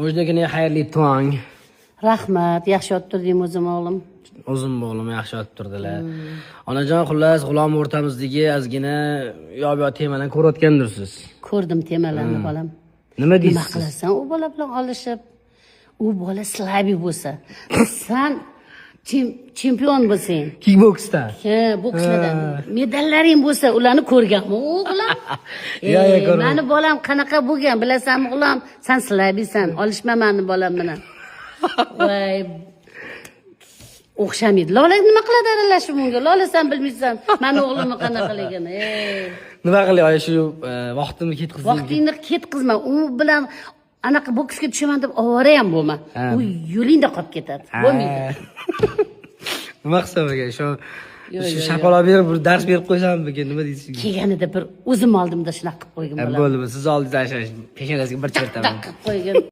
O'znikini xayrli tong. Rahmat, yaxshi yotib turding o'zim, o'g'lim. O'zim o'g'lim yaxshi yotib turdilar. Onajon, xullas, G'ulom o'rtamizdagi ozgina yo bu temalarni ko'rayotgandirsiz. Ko'rdim temalarni, bolam. Nima Nima deysiz? qilasan u bola bilan olishib? U bola слабый bo'lsa, san chempion bo'lsang. Kikboksda. Ha, bokslardan medallaring bo'lsa, ularni ko'rganmi o'g'lim? Yo, ko'rmadim. Mani bolam qanaqa bo'lgan, bilasanmi, G'ulom? San слабый san, olishma mani bolam bilan. Voy, o'xshamaydi. Lola nima qiladi aralashib unga? Lola, san bilmaysan mani o'g'limni qanaqaligini. Ey. Nima qilay, oyi, shu vaqtimni ketkazdim. Vaqtingni ketkazma u bilan. Anaqa boksga tushaman deb ovora ham bo'lma. U yo'lingda qolib ketadi, bo'lmaydi. Nima qilsam ekan shu? Yo'q, Shu yo'q, shapaloq berib, bir dars berib qo'ysammikin, nima deysiz? Kelganida bir o'zim oldimda shunaqa qilib qo'ygin, bolam. Bo'ldi, siz oldingizda peshonasiga bir chertaman. Taq qilib qo'ygin.